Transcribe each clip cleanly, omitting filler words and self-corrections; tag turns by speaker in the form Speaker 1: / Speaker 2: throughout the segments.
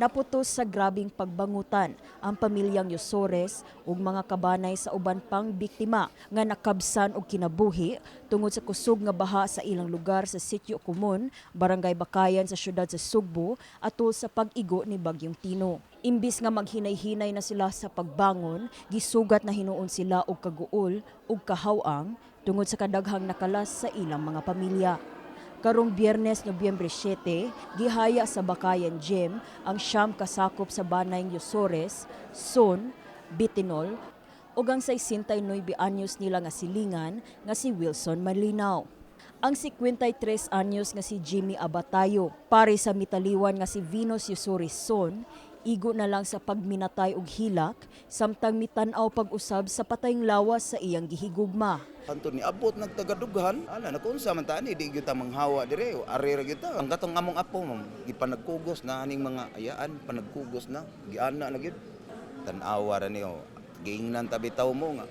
Speaker 1: Naputos sa grabing pagbangutan ang pamilyang Yosores ug mga kabanay sa uban pang biktima nga nakabsan og kinabuhi tungod sa kusog nga baha sa ilang lugar sa Sitio Kumun, Barangay Bacayan sa siyudad sa Sugbo atol sa pag-igo ni Bagyong Tino. Imbis nga maghinay-hinay na sila sa pagbangon, gisugat na hinuon sila og kaguol ug kahawang tungod sa kadaghang nakalas sa ilang mga pamilya. Karong Biyernes, Nobyembre 7, gihaya sa Bacayan Gym ang 9 kasakop sa banay Yosores, Son, Bitinol, ug ang 69 anyos nila nga silingan nga si Wilson Malinaw. Ang 53 anyos nga si Jimmy Abatayo, pare sa mitaliwan nga si Venus Yosores Son, igo na lang sa pagminatay og hilak samtang mitan-aw pag-usab sa patayng lawas sa iyang gihigugma.
Speaker 2: Anto ni abot nagtagadughan, ala na kung unsa man ta ani, di gyud ta manghawa dire, ari ra gyud ta. Ang katong among apo, ma'am, gipanagkugos na aning mga ayaan, panagkugos na, giana na gyud. Tan-awa ra niyo. Giingnan ta bitaw mo nga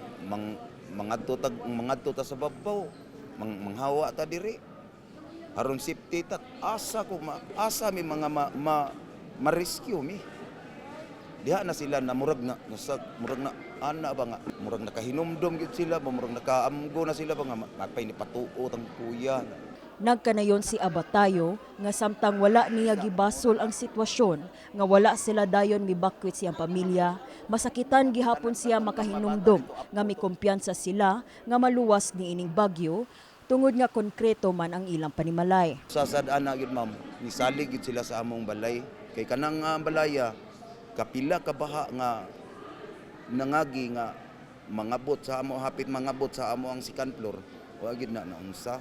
Speaker 2: mangadto ta sa babaw, manghawa ta dire. Aron safety ta, asa ko ma, asa mi mga ma-rescue mi. Diha na sila na murag na nasa murag na ana ba nga murag nakahinumdom gyud sila ba, murag nakaamgo na sila ba nga mapay ni patuo tang kuya.
Speaker 1: Nagkanayon si Abatayo nga samtang wala niya gibasol ang sitwasyon nga wala sila dayon mibakwit siyang pamilya, masakitan gihapon siya makahinumdom nga mikumpiyansa sila nga maluwas ni ining bagyo tungod nga konkreto man ang ilang panimalay.
Speaker 2: Sa sad ana gyud, ma'am, nisalig gyud sila sa among balay kay kanang balaya kapila ka baha nga nangagi nga mangabot sa amo, hapit mangabot sa amo ang second floor, wa gyud na naunsa.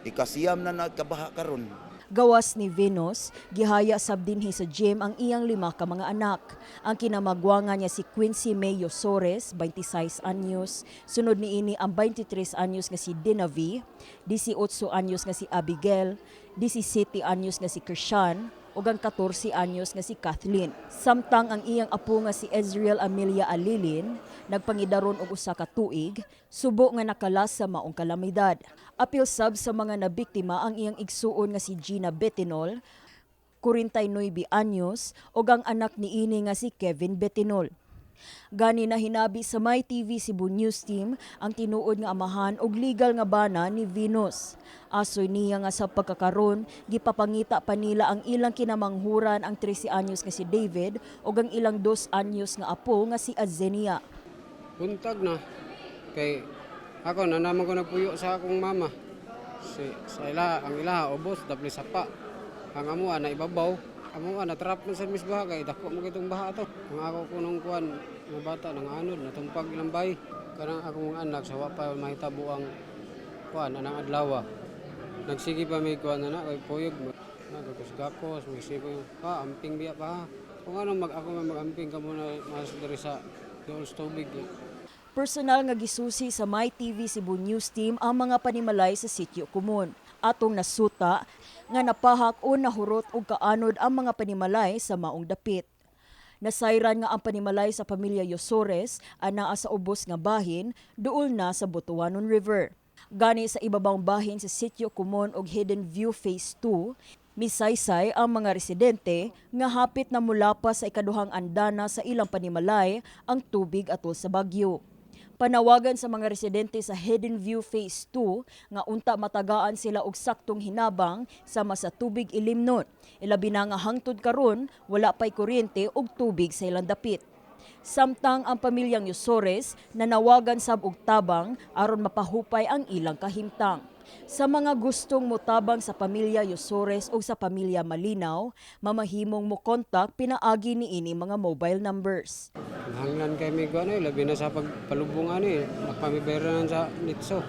Speaker 2: Ikasiyam na nagkabaha karon.
Speaker 1: Gawas ni Venus, gihaya sab dinhi sa gym ang iyang lima ka mga anak. Ang kinamagwanga niya si Quincy May Yosores, 26 anyos. Sunod niini ang 23 anyos nga si Dinavi, 18 anyos nga si Abigail, 17 anyos nga si Krishan, ug ang 14 anyos nga si Kathleen. Samtang ang iyang apo nga si Ezreal Amelia Alilin nagpangidaron og usa ka tuig, subo nga nakalas sa maong kalamidad. Apil sab sa mga nabiktima ang iyang igsuon nga si Gina Betinol, 49 anyos, ug ang anak niini nga si Kevin Betinol. Gani na hinabi sa My TV Cebu News Team ang tinuod nga amahan og legal nga bana ni Venus. Asoy niya nga sa pagkakaron, gipapangita pa nila ang ilang kinamanghuran ang 13 anyos nga si David ug ang ilang 2 anyos nga apo nga si Azenia.
Speaker 3: Buntag na. Kay ako na naman ko nagpuyo sa akong mama. Si sa ila ang ila ubos dapli sapa. Ang amo na ibabaw. Amo na trap man sa mis baha kay dako mo kitong baha to. Ang ako kunong kuan nga bata nang anod natumpag ilang bay. Kanang akong anak sa wa pa mahitabo ang kuan anang adlaw. Nagsige pa may kuan na kay puyog nagakos-gakos, may sigo pa amping biya pa. Kung ano mag ako man mag-amping ka muna mas diri sa dool sa tubig.
Speaker 1: Personal nga gisusi sa My TV Cebu News Team ang mga panimalay sa Sitio Kumun. Atong nasuta nga napahak o nahurot og kaanod ang mga panimalay sa maong dapit. Nasayran nga ang panimalay sa pamilya Yosores anaa sa ubos nga bahin duol na sa Butuanon River. Gani sa ibabang bahin sa Sitio Kumun og Hidden View Phase 2, misaysay ang mga residente nga hapit na mula pa sa ikaduhang andana sa ilang panimalay ang tubig atol sa bagyo. Panawagan sa mga residente sa Hidden View Phase 2 nga unta matagaan sila og saktong hinabang sama sa tubig ilimnon. Ilabi na nga hangtod karon wala pay kuryente ug tubig sa ilang dapit. Samtang ang pamilyang Yosores nanawagan sab og tabang aron mapahupay ang ilang kahimtang. Sa mga gustong motabang sa pamilya Yosores o sa pamilya Malinaw, mamahimong mo kontak pinaagi niini mga mobile numbers.
Speaker 3: Hanglan kay mi kuan labi na sa pagpalubong ani, nagpamibayaran sa nitso.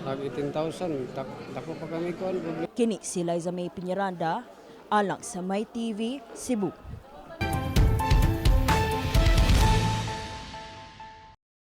Speaker 3: Tag 18,000, dako pa kami kuan.
Speaker 1: Kini si Liza May Piñaranda, alang sa My TV, Cebu.